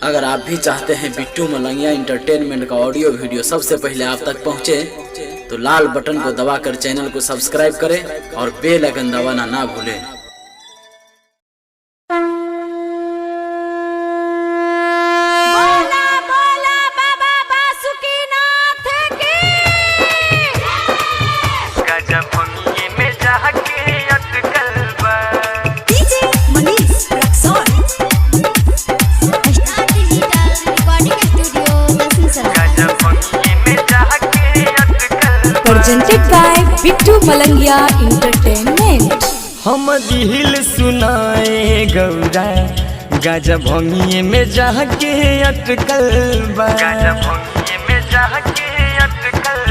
अगर आप भी चाहते हैं बिट्टू मलंगिया इंटरटेनमेंट का ऑडियो वीडियो सबसे पहले आप तक पहुंचे, तो लाल बटन को दबाकर चैनल को सब्सक्राइब करें और बेल आइकन दबाना ना भूलें। बोला बोला बाबा बासुकीनाथ की। गजब में जाके अटकल बा। DJ Manish Raxaul. Star digital recording studio Lakhisarai. गजब में जाके अटकल बा। Presented by Bittu Malangiya entertainment. हम दिल सुनाए गौरा गजब भंगिए में जाके अटकल बा। गजब में जाके अटकल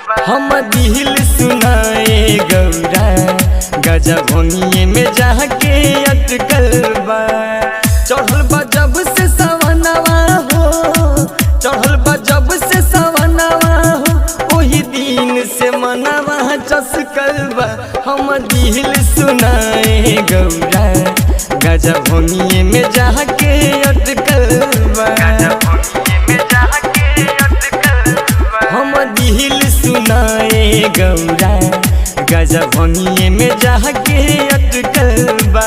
बा। हम दिल सुनाए गौरा गजब भंगिए में जाके अटकल बा। चढ़ल बा जब से सवनवा हो, चढ़ल बा जब से सवनवा हो, ओही दिन से मनवा चसकल बा। हम दिल सुनाए गौरा गजब भंगिए में जाके अटकल बा। हम दिल सुनाए गौरा गजब भंगिए में जाके अटकल बा।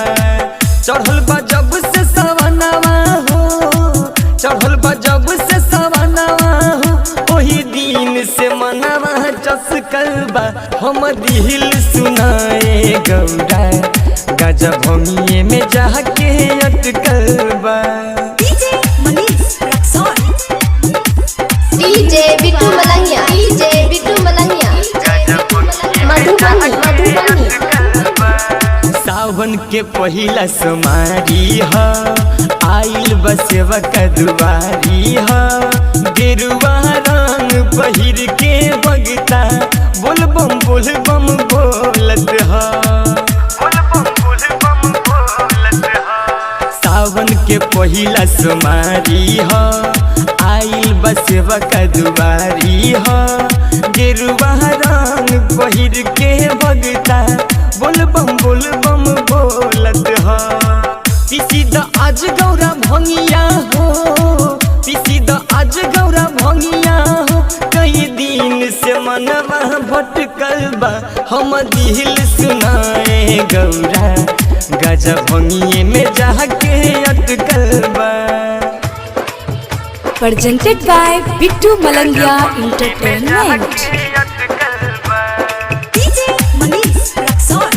चढ़ल बा जब से सवनवा हो, चढ़ल बा जब से सवनवा हो, ओही दिन से मनवा चसकल बा। हम दिल सुनाए गौरा गजब भंगिए में जाके अटकल बा। DJ Manish Raxaul. DJ Bittu Malangiya, DJ Bittu Malangiya, Madhubani Madhubani. सावन के पहिला सोमारी ह, आइल बसेवक दुआरी ह। गेरुआ रंग पहिर के बगता बोल बम बोलत ह। सावन के पहिला सोमारी ह, आइल बसेवक दुआरी ह। गेरुआ रंग पहिर के बगता बोल बम बोलत ह। पीसी द आज गौरा भंगिया हो, पीसी द आज गौरा भंगिया हो, कई दिन से मनवा भटकल बा। हम दिल सुनाए गौरा गजब भंगिए में जाके अटकल बा। Presented by Bittu Malangiya entertainment. DJ Manish Raxaul.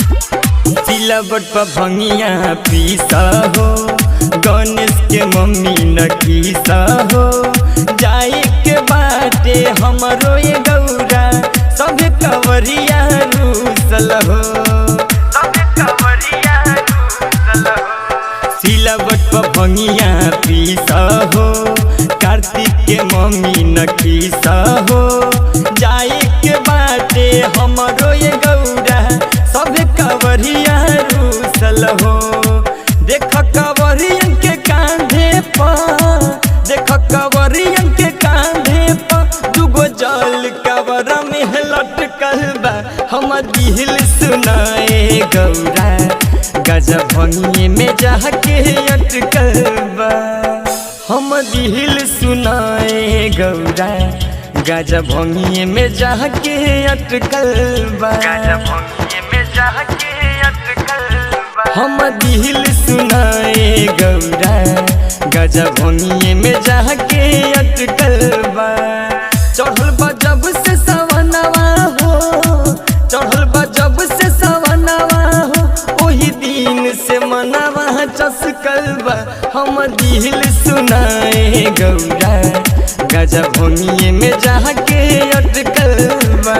सिलबट पर भंगिया पीसा हो, गणेश के मम्मी न खीसा हो। जाए के बाटे हमरो ये गौरा सब कवरिया रूसल हो। सिलबट पर भंगिया पीसा हो, कार्तिक के मम्मी न खीसा हो। जाए के बाटे हमरो ये गौरा सब कवरिया रूसल हो। देख कवरियन के कांधे पर, देख कवरियन के कांधे पर दुगो जल कवर में लटकल बा। हम दिल सुनाए गौरा गजब भंगिए में जाके अटकल बा। हम दिल सुनाए गौरा गजब भंगिए में जाके अटकल बा। हम दिल सुनाए गौरा गजब भंगिए में जाके अटकल बा। चढ़ल बा जब से सवनवा हो, चढ़ल बा जब से सवनवा हो, ओही दिन से मनवा चसकल बा। हम दिल सुनाए गौरा गजब भंगिए में जाके अटकल बा।